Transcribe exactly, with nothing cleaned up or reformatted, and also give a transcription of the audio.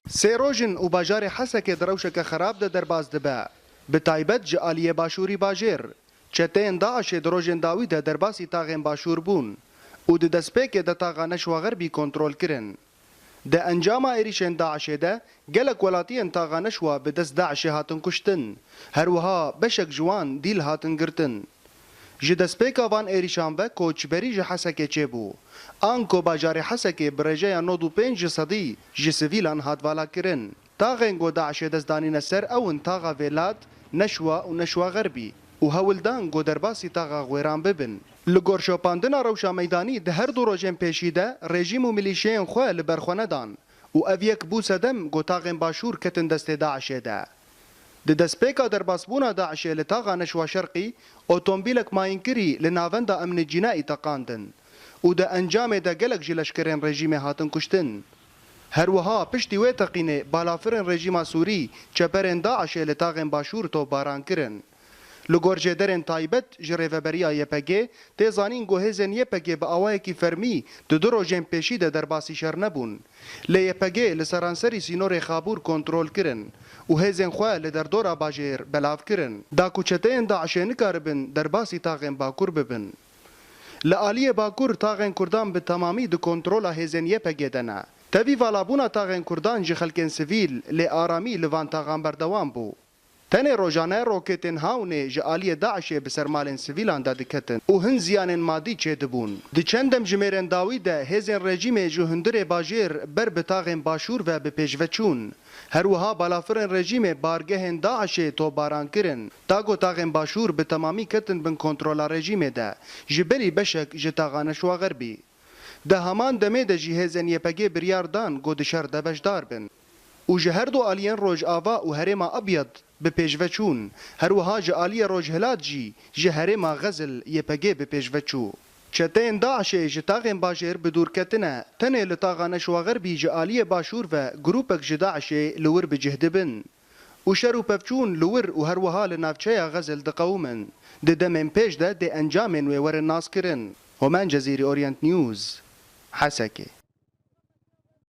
Sê roj in û bajarê Hesekê di rewşeke xerab de derbas dibe. Bi taybet ji aliyê başûrî bajêr. Çeteyên DAIŞê di rojên dawî de derbasî taxên başûr bûn û di destpêkê de taxa Neşwa Xerbî kontrol kirin. Di encama êrîşên DAIŞê de gelek welatiyên taxa Neşwa bi dest DAIŞê hatin kuştin. Her wiha beşek ji wan dîl hatin girtin. Ji destpêka van êrîşan ve koçberî ji Hesekê çêbû. Ango bajarê Hesekê bi rêjeya nod û pênc ji sedî ji sivîlan hat valakirin. Taxên ku DAIŞê dest danîne ser ew in taxa Vêlad, Neşwa û Neşwa Xerbî û hewl dan ku derbasî taxa Xwêran bibin. Li gor şopandina rewşa meydanî di her du rojên pêşî de rejîm û milîşeyên xwe li ber xwe nedan û ev yek bû sedem ku taxên başûr ketin destê DAIŞê de. Di destpêka derbasbûna DAIŞê li taxa Neşwa Şerqî, otomobîlek mayînkirî li navenda emnê cînaî teqandin û di encamê de gelek ji leşkerên rejîmê hatin kuştin. Her wiha piştî wê teqînê balafirên rejîma Sûrî çeperên DAIŞê li taxên başûr topbaran kirin. Li gor jêderên taybet ji rêveberiya Y P G tê zanîn ku hêzên Y P G bi awayekî fermî di du rojên pêşî de derbasî şer nebûn. Lê Y P G li seranserî sînorê Xabûr kontrol kirin û hêzên xwe li derdora bajêr belav kirin. Da ku çeteyên DAIŞê nikaribin derbasî taxên Bakur bibin. Li aliyê Bakur taxên Kurdan bi temamî di kontrola hêzên Y P G de ne. Tevî valabûna taxên Kurdan ji xelkên sivîl lê aramî li van taxan berdewam bû. Tenê rojane roketên hawnê ji aliyê DAIŞê bi ser malên sivîlan de diketin û hin ziyanên madî çêdibûn. Di çend demjimêrên dawî de hêzên rejîmê ji hundirê bajêr ber bi taxên başûr ve bi pêş ve çûn. Her wiha balafirên rejîmê bargehên DAIŞê topbaran kirin. Da ku taxên başûr bi temamî ketin bin kontrola rejîmê de, ji berî beşek ji taxa Neşwa Xerbî. Di heman demê de jî hêzên Y P G biryar dan ku di şer de beşdar bin û ji her du aliyên Rojava û Herêma Abyad bi pêş ve çûn. Her wiha ji aliyê Rojhilat jî ji Herêma Xezil Y P G bi pêş ve çû. Çeteyên DAIŞê ji taxên bajêr bi dûr ketine, tenê li taxa Neşwa Xerbî ji aliyê başûr ve grûpek ji DAIŞê li wir bi cih dibin û şer û pevçûn li wir û her wiha li navçeya Xezil diqewimin. Di demên pêş de dê encamên wê werin naskirin. Homen Cezîrî, Orient News, Hesekê.